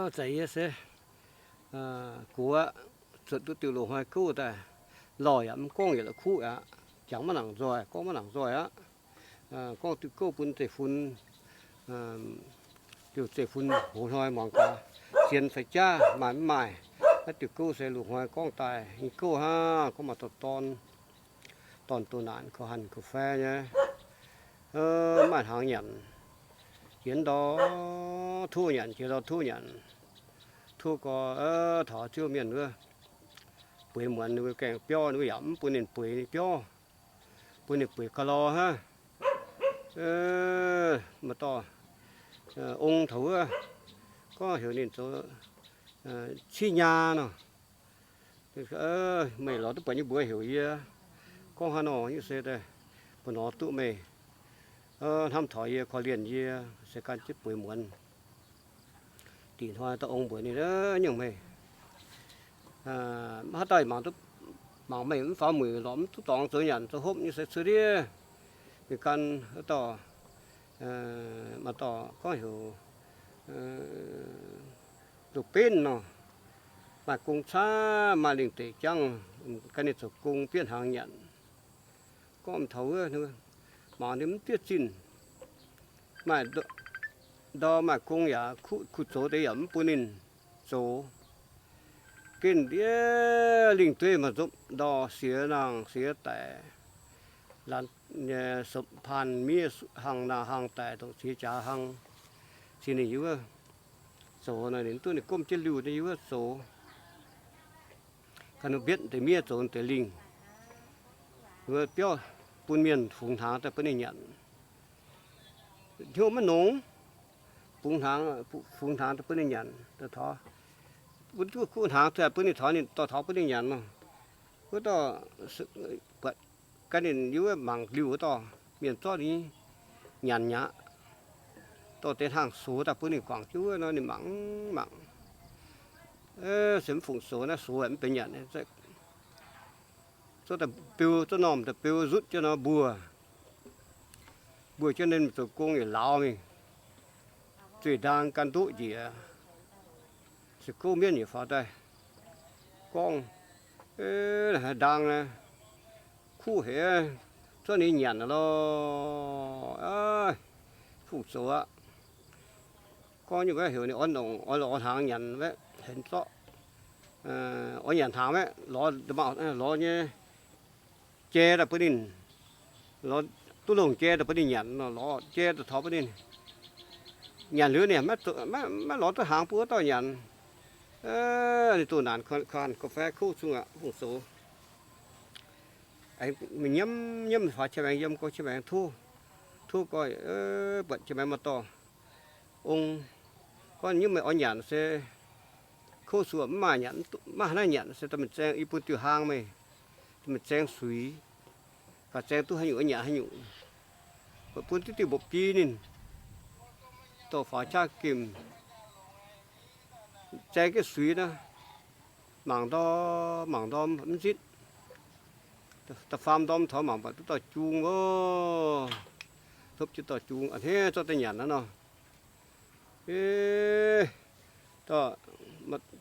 Gorngv zeiz yie se, guoqv zuotc duqv diuh loz-hnoi gouv daaih, lorh yaac mv gorngv yietc la'kuqv aqv. Jangx maiv nangc nzoih, gorngv maiv nangc nzoih aqv. Gorngv diuh gouv bun zeiv-fun, diuh zeiv-fun hoz hnoi muangx gaax, sienx fai jaav, maaih mv maaih. Naaiv diuh gouv se loz-hnoi gorngv daaih nyei gouv hnangv, gorngv maaih dorh dorn, dorn doh naanc korv hanc korv faix nyei. Maaih hnaangx nyanc, jiex ndau tov nyanc, jiex ndau tov nyanc. Tov gorx taux ziouv mienh wuov, bueix muonz ninh mbuo gaengh biauv, ninh mbuo yaac mv bun ninh bueix biauv, bun ninh bueix ga'lor hnangv. Maaih dorh ong taux wuov, gorngv heuc ninh zoux ciqv nyaa nor. Meih lorz duqv buatc nyei mbuox heuc yie, gorngv haaix nor nyei se daaih, mbuo nor duqv meih hnamv taux yie, korv-lienh yie, se gan jienv bueix muonz. Da'nyeic hnoi dauh ong mbuox ninh, nyungc meih, haaix dauh mangc, mangc meih mv faaux muic lorz mv duqv dorngx zoux nyanc zoux hopv nyei se cuotv ndiev. Mingh gan wuov dauh, maaih dauh gorngv heuc Luv Benv nor, maaih gong camv, maaih lingh deic jangv, gan ninh zoux gong bietv hnaangx nyanc. Gorngv taux wuov, mangc ninh mv diev zinh, maaih ndau maaih gong yaac kuv zoux deix yaac mv bun ninh zoux. Gengh ndiev lingh dueiv maaih nzopv ndau, siex nangh siex daic, laanh, sopv-paanh miev hangh nangh hangh daic, ndongc ziex jaax hangh. Cin ninh yie wuov zoux nor, ninh duqv ninh gomv jienv liuh ninh yie wuov zoux. Gan ninh mbietv deix miev zoux deix lingh, wuov biauv bun mienh fungx hnaangx daaih bun ninh nyanc. Hnyouv maiv nongx, fungx hnaangx, fungx hnaangx daaih bun ninh nyanc daaih taux, wuov duqv kuv hnaangx daaih bun ninh taux, ninh dorh taux bun ninh nyanc nor. Wuov dauh buatc gan ninh yie wuov mangc liuh wuov dauh mienh zorqv ninh nyanc mi'aqv. Dorh deix hnaangx sox daaih bun ninh guangc jienv wuov nor, ninh mangc mangc, se mv fungc sox naaiv, sox mv benx nyanc. Zorqv daaih beu, zorqv normh daaih beu nzutv jienv nor mbuox, mbuox jienv ninh zoux gong yietc lauz mingh, zueih ndaang gan ndoqv njiec, se gouv mienv yietc faaux daaih gorngv, ndaang kuv hec, zorqv ninh nyanc lorqc, fungc zoux aqv. Gorngv nyungc heuc ninh oix nongc, oix lorz hnaangx nyanc, haaix zorqv, oix nyanc hnaangx, lorz, lorz nyei jai daaih bun ninh, duqv longc jai daaih bun ninh nyanc, lorz jai daaih taux bun ninh nyanc liuz, ninh maiv lorz duqv hnaangx bun wuov dauh nyanc. Ninh doh naanc korv hanc korv faix kouv zungh aqv, fungc zoux. Mingh nyiemv nyiemv faaux qiex maengx yiem, gorx qiex maengx tov, tov gorx, buatc qiex maengx maaih dorh ong, gorngv nyiemv meih oix nyanc se kouv suoqc mv maaih nyanc, maiv haaix naaiv nyanc se daaih mingh zaeng, yie bun diuh hlaang meih, daaih mingh zaeng suix, gaax zaeng duqv haaix nyungc oix nyanc haaix nyungc. Bun diuv diuh mbopv biei ninh, dorh faaux qaqv gemh, zaeng jienv suix naaiv, mangc ndorm mangc ndorm mv nzitv. Da'faam ndorm taux mangc buatc duqv dauh jung oc, hlopv jienv dauh jung a'hneiv zorqv daaih nyanc naaiv nor.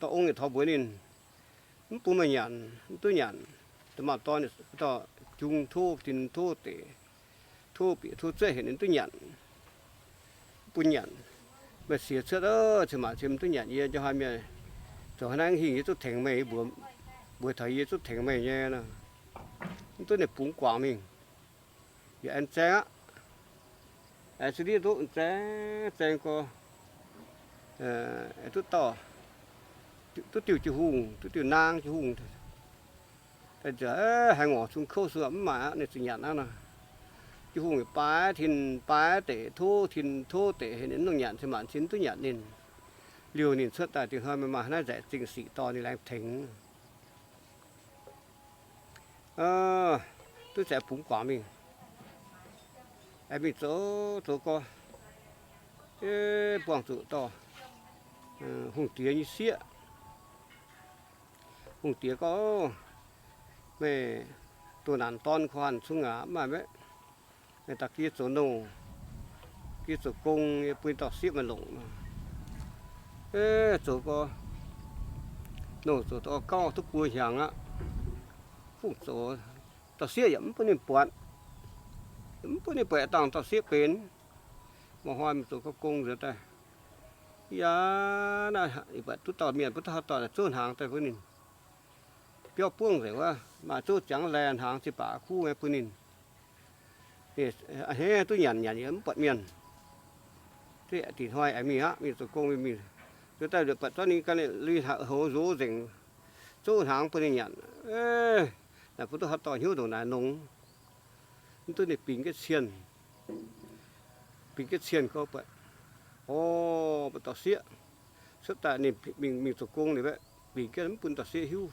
Dauh ong yietc taux mbuox ninh, mv bun meih nyanc, mv duqv nyanc. Da'maauh dorn, dauh jung tov tin tov deic, tov bieqc tov zueqv heuc ninh duqv nyanc, mv bun nyanc. Meih siex cuotv, cin-maanc cin mv duqv nyanc yie, njang hnoi mienh zoux haaix naaiv hingh yie zungv tengx meih, mbuox taux yie zungv tengx meih nyei nor. Mv duqv ninh bungx guangc mingh. Yaac aengx zaeng aqv. Aengx za'ndiev ndoqv zaeng zaeng gorx, duqv dauh, duqv diuh jiu-hungh, duqv diuh naang jiu-hungh. Haaix ngorc zungh kouv suoqc mv maaih aqv, ninh zuqc nyanc aqv nor. Jiu-hungh baaix tin baaix deic, tov tin tov deic, heuc ninh mv dungx nyanc, cin-maanc cin mv duqv nyanc ninh. Liouh ninh cuotv daaih diuh hnoi maaih haaix naaiv nzaic zingh sic dorh ninh laengz tengx. Duqv zaengx bungx guangc mingh, aengx mingh zoux zoux gorx, buangh zuqc dorh hungh diex nyei sieqv. Hungh diex gorngv, meih doh naanc dorn kuh hanh cun-ngaanc mv maaih maiv? Meih daaih gie zoux nouh, gie zoux gong, yie bun dauh sieqv meih longc nor. Eh, zoux gau, nongc zoux gau gauh duqv buo hnyangx aqv. Fungc zoux, dauh sieqv yaac mv bun ninh buatc, mv bun ninh buatc dangh dauh sieqv benx. Mangc hnoi mingh zoux gong nzuonx daaih, yaac naaiv duqv dauh mienh mbuo duqv haaix dauh zouv hnaangx daaih bun ninh. Biauv buangv nzengc wuov, maaih zouv ziangx laih hnaangx zinh baac kuv nyei bun ninh. Ninh a'hneiv duqv nyanc, nyanc yaac mv buatc mienh. Dinh hnoi aengx mingh aqv, mingh zoux gong mingh, nzuonx daaih buatc zorqv ninh ganh lui hoz nzengc, zouv hnaangx bun ninh nyanc. Naaic bun duqv haaix dauh hnyouv ndongc naaic nongx. Mv duqv ninh bingx jienv cienh, bingx jienv cienh gau buatc, o, buatc dauh sieqv cuotv daaih, ninh mingh, mingh zoux gong ninh bingx jienv mv bun dauh sieqv hiuv.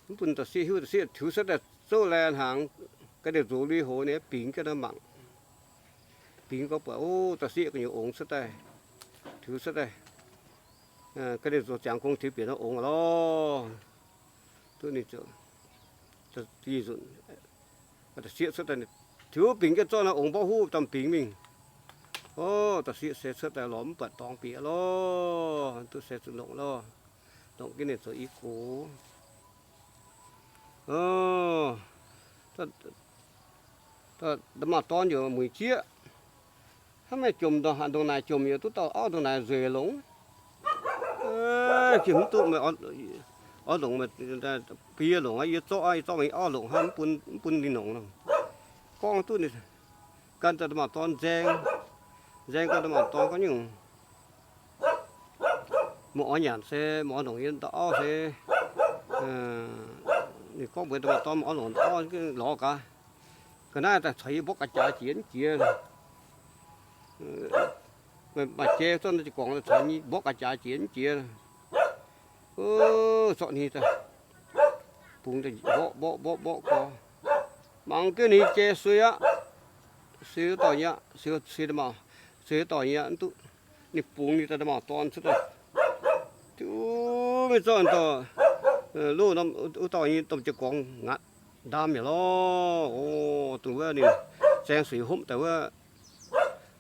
Mv bun dauh sieqv hiuv, dauh sieqv tiux cuotv daaih zouv laih hnaangx, ga'ndiev nzox lui hoz ninh bingx jienv nor mangc. Bingx gau buatc, o, dauh sieqv gu'nyuoz ongx cuotv daaih, tiux cuotv daaih, ga'ndiev nzox ziangx gong tiux bieqc nor ongx lorqc. Duqv ninh ziouc, i nzunc, sieqv cuotv daaih, tiux bingx jienv zorqv nor ongx mborqv huv domh bingx mingh. O, dauh sieqv se cuotv daaih lorz mv buatc dorngx bieqc lorqc. Duqv se zuqc longc lorqc. Longc jienv ninh zoux i gox. Nda'maauh dorn yaac mueic jieqv. Hnangv meih jomc ndongc haaix ndongc naaic jomc yaac duqv dauh auv ndongc naaic nzueic longx. Jiex mv duqv meih oix longc, bun yie longc, yie zorqv, yie zorqv meih auv longc hnangv, mv bun ninh longc. Gorngv duqv ninh gan daaih nda'maauh dorn nzaeng, nzaeng gau nda'maauh dorn gorngv nyungc, meih oix nyanc se, meih oix longc yie dauh auv se, ninh gorngv mbuox nda'maauh dorn meih oix longc dauh auv lorz gaax. Ga'naaiv daaih caux yie mborqv ga'jaax jiex mv jiex. Maaih jai zorqv jiez gorngx daaih caux yie mborqv ga'jaax jiex mv jiex. Zorqv ninh daaih bungx mborqv mborqv mborqv mborqv gau. Mangc jienv ninh jai suei aqv. Suei wuov dauh nyei aqv, suei, suei nda'maauh, suei wuov dauh nyei aqv, mv duqv. Ninh bungx ninh daaih nda'maauh dorn cuotv daaih, mv zorqv dauh loz norm wuov dauh nyei domh jiez gorngv ngatc ndaam yaac lorqc. O, dongh wuov ninh zaeng suix hopv daaih wuov,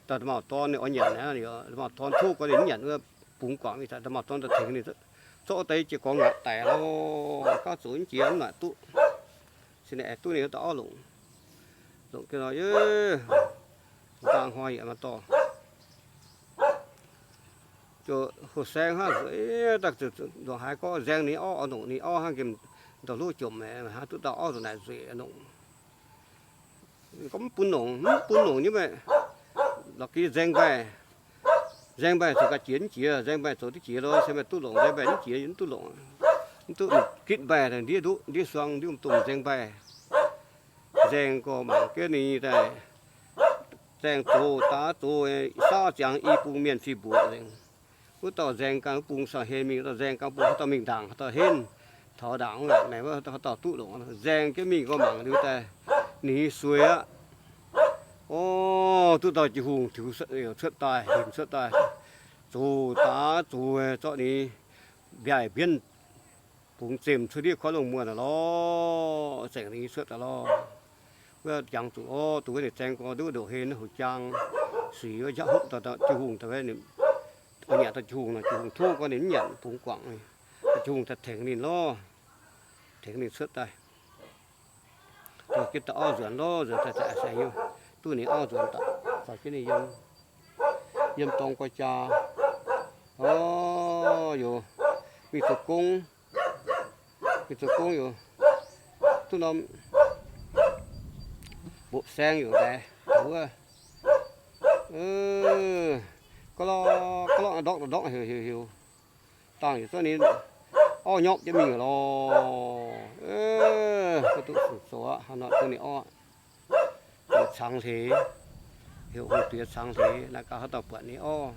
daaih nda'maauh dorn ninh oix nyanc aqv, nda'maauh dorn tov gorngv ninh mv nyanc wuov, bungx guangc mingh daaih nda'maauh dorn daaih tengx ninh zorqv daaih jiez gorngv ngatc daic lorqc. Gauh zoux mv jiex mv naaic duqv. Se ninh aengx duqv ninh wuov dauh auv longc. Longc jienv nor, yie, nqaang hnoi yaac maaih dorh, ziouc hoh saeng hnangv, daaih nduqc haaix gorngv nzaeng ninh auv, oix longc ninh auv hnangv, nqemh ndau hluv jomc aqv, hnangv duqv dauh auv ndongc naaic nzueic longc. Gorngv mv bun longc, mv bun longc nyei meih. Lorz ga'naaiv nzaeng mbaih, nzaeng mbaih zoux ga'jiex mv jiex, nzaeng mbaih zoux duqv jiex lo, se meih duqv longc, nzaeng mbaih mv jiex yie mv duqv longc. Mv duqv gitv mbaih, ndiev nduqv, ndiev suang, ndiev domh nzaeng mbaih. Nzaeng gorx mangc jienv ninh daaih, nzaeng zoux daav zoux, saauv ziangx i bung mienh fih mbuoqc nzengc. Wuov dauh nzaeng ganh wuov bung sau-hlen mingh, wuov dauh nzaeng ganh bung, haaix dauh mingh ndaangc, haaix dauh henv, taux ndaangc wuov, naaic wuov haaix dauh duqv longc, nzaeng jienv mingh gorx mangc liuz daaih, ninh suei aqv. O, duqv dauh jiu-hungh tiux cuotv daaih, hinc cuotv daaih, zoux daav zoux, zorqv ninh mbiaaic mbienv bungx zemh cuotv ndiev koiv lungh muonh lorqc, zengc ninh cuotv daaih lorqc. Wuov jangx zuqc orv, dongh wuov ninh zaeng gorx nduov ndoqc hlen wuov houx jaang, suix wuov njaaux hopv dauh jiu-hungh daaih, nyanc dauh jiu-hungh nor, jiu-hungh tov gorngv ninh mv nyanc, bungx guangc, jiu-hungh daaih tengx ninh lorqc. Tengx ninh cuotv daaih, dorh jienv dauh auv nzuonx lorqc, nzuonx daaih, daaih saeng-nyuoh, duqv ninh auv nzuonx daaih, dorh jienv ninh yiem, yiem dorng guai jaa. Orv, youz mingh zoux gong, mingh zoux gong youz, duqv norm mbopv saeng youz daix wuov, gorqv-lorqv, gorqv-lorqv, ndorqv ndorqv heuc heuc heuc, dangh yietc zungv ninh auv nyopv jienv mingh lorqc. Duqv zuqc zoux aqv, hnangv nor duqv ninh auv. Cangx hleix, heuc hungh diex cangx hleix, naaic gaax haaix dauh buatc ninh auv.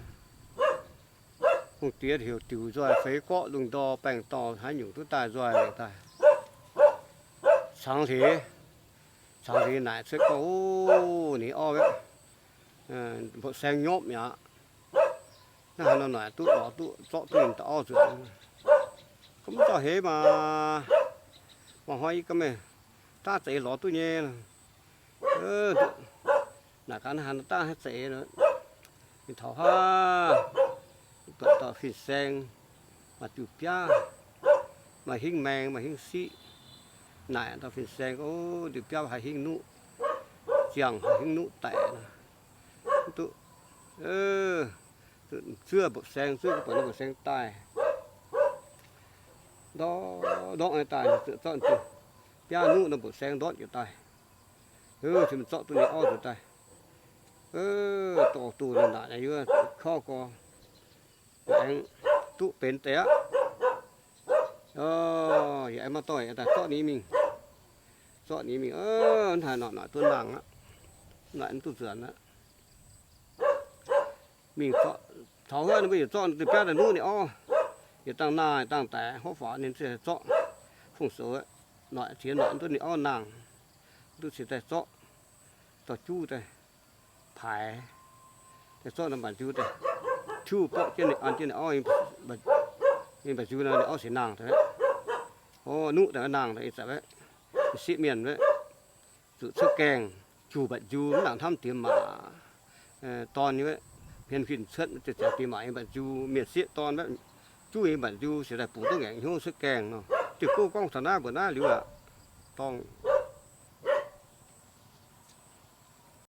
Hungh diex heuc diuc nzoih feix gorqv lungh ndor baengh dorh haaix nyungc duqv daaih nzoih daaih. Cangx hleix, cangx hleix naaic cuotv gorngv, o, ninh auv mbopv saeng nyopv mi'aqv. Naaiv haaix nor naaic duqv lorz duqv zorqv duqv ninh dauh auv nzuonx. Gorngv mv dauh heix maah, mangc hnoi yie ganh meih daav za'eix lorz duqv nyei. Naaic gaax naaiv haaix nor daav haaix za'eix, mingh taux haav, fin-saeng, maaih diuh biaav, maaih hingv maeng, maaih hingv siqv. Naaic dauh fin-saeng, o, diuh biaav haih hingv nuqv, ziangh haih hingv nuqv daic. Mv duqv, zuov mba'saeng, zuov buatc mba'saeng daaih. Ndortv, ndortv nyei daaih, zorqv biaav nuqv nor mba'saeng ndortv njiec daaih. Heuv, zorqv duqv ninh orv njiec daaih. Dorh duqv naaic, naaic yie korv gorx, aengx duqv benx deix aqv. Yie aengx maiv dorh daaih, zorqv ninh mingh. Zorqv ninh mingh, haaix nor naaic duqv nangh aqv. Naaic mv duqv nzuonx aqv. Mingh zorqv, taux wuov ninh mbuo yietc zorqv duqv biaav daaih nuqv ninh orv, yietc dangh naaic dangh daic, hopv faaux ninh ziouc zorqv fong-soux, noic ziex noic duqv ninh orv nangh, duqv cingx daaih zorqv, dorh juv daaih paaix, daaih zorqv ninh mbatc nziu daaih, tiuv borqv jienv ninh, an jienv ninh orv, ninh mbatc nziu nor ninh orv cingx nangh daaih. O, nuqv daaih nangh daaih ih zanc, sieqv mienh zuqc cuotv gaengh, juv mbatc nziu mv nangc hnamv diex maac dorn nyei, hmien huin cuotv ziouc diex maac nyei mbatc nziu, mienh sieqv dorn, juv nyei mbatc nziu cingx daaih bungx duqv ngaengc hnyouv cuotv gaengh nor. Diuh gouv gorngv taux naaiv mbuox naaiv liuz aqv. Dorngh